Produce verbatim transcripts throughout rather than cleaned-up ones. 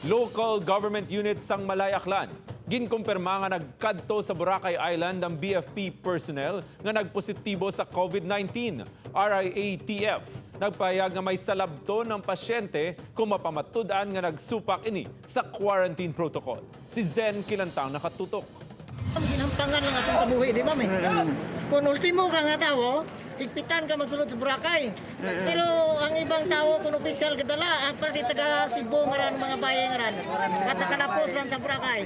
Local government units sang Malay Aklan ginkumpirma nga nagkadto sa Boracay Island ang B F P personnel nga nagpositibo sa COVID nineteen. R I A T F nagpahayag nga may salabton ang pasyente kung mapamatud-an nga nagsupak ini sa quarantine protocol. Si Zen Kilantang nakatutok. Ang ginampangan lang atong kabuhi, di ba, may? Kung ultimo ka nga tawo, higpitan ka magsulod sa Boracay. Pero ang ibang tawo, kung opisyal ka dala, ang para sa taga Cebu, nga ran, mga bayan nga ran. At nakalapos lang sa Boracay.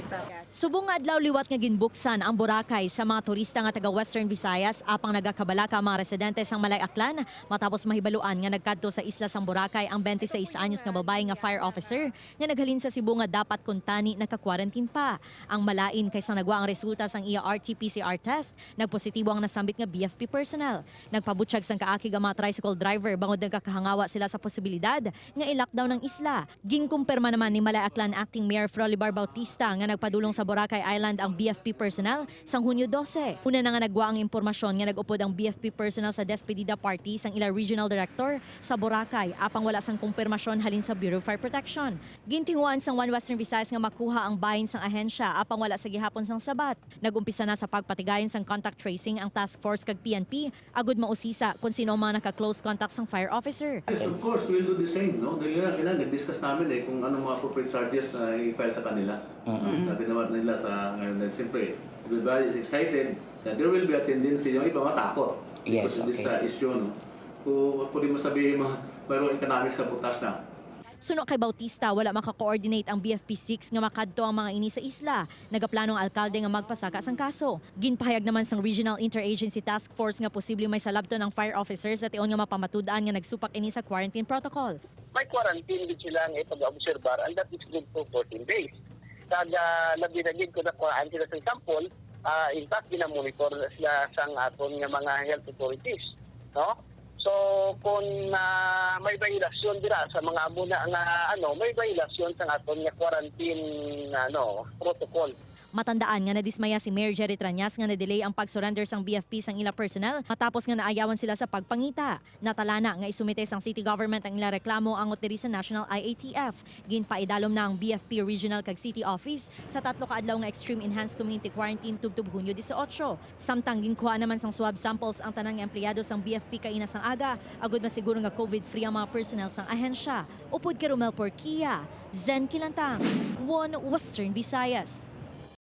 Subong nga adlaw liwat nga ginbuksan ang Boracay sa mga turista nga taga Western Visayas, apang nagakabalaka ang mga residente sang Malay Aklan matapos mahibaluan nga nagkadto sa isla sang Boracay ang twenty-six anyos nga babayi nga fire officer nga naghalin sa Cebu nga dapat kuntani naka-quarantine pa. Ang malain kay sang nagwa ang resulta sang iya R T P C R test, nagpositibo ang nasambit nga B F P personnel. Nagpabutyag sang kaakig ang mga tricycle driver bangod nagakahangawa sila sa posibilidad nga i-lockdown ang isla. Ginkumpirma naman ni Malay Aklan Acting Mayor Frolibar Bautista nga nagpadulong sa Boracay Island ang B F P personnel sang Hunyo dose. Una na nga nagwa ang impormasyon nga nag-upod ang B F P personnel sa despedida party sang ila regional director sa Boracay, apang wala sang kumpirmasyon halin sa Bureau of Fire Protection. Gintinguhaan sang One Western Visayas nga makuha ang bahin sang ahensya, apang wala sa gihapon sang sabat. Nag-umpisa na sa pagpatigayon sang contact tracing ang task force kag P N P, agud mausisa kon sino ang mga naka-close contact sang fire officer. Yes, of course, we'll do the same, no? Dahil nga, kailangan nag-discuss namin eh kung anong mga appropriate charges na i-file sa kanila. Mm-mm. Sabi naman nila sa ngayon, dahil siyempre, everybody is excited na there will be a tendency yung iba matakot Yes, because of this okay. uh, issue, no? Kung pwede mo sabihin, ma- mayroong economic sabotage na. Suno kay Bautista, wala maka-coordinate ang B F P six nga makadto ang mga ini sa isla. Nagaplano ang alkalde nga magpasaka sang kaso. Ginpahayag naman sang Regional Interagency Task Force nga posible may salabton ang fire officers sa tion nga mapamatud-an nga nagsupak ini sa quarantine protocol. May quarantine gid sila nga ipag-obserbar, and that is good for fourteen days. Kag, ah, labi na gid kung nakuhaan sila sa sample, ah, in fact, ginamonitor na sila sang aton nga mga health authorities, no? So, kung, ah, may violasyon dira sa mga amo na nga, ano, may violasyon sang aton nga quarantine, ano, protocol. Matandaan nga nadismaya si Mayor Jerry Trañas nga na-delay ang pag-surrender sang B F P sang ila personnel matapos nga naayawan sila sa pagpangita. Natalana nga isumite sang city government ang ila reklamo angot diri sa National I A T F. Ginpaidalom na ang B F P Regional kag City Office sa tatlo ka adlaw nga extreme enhanced community quarantine tubtob Hunyo dieciocho. Samtang ginkuha naman sang swab samples ang tanan nga empleyado sang B F P kaina sang aga, agud masiguro nga COVID-free ang mga personnel sang ahensya. Upod kay Romel Porquia, Zen Kilantang, One Western Visayas.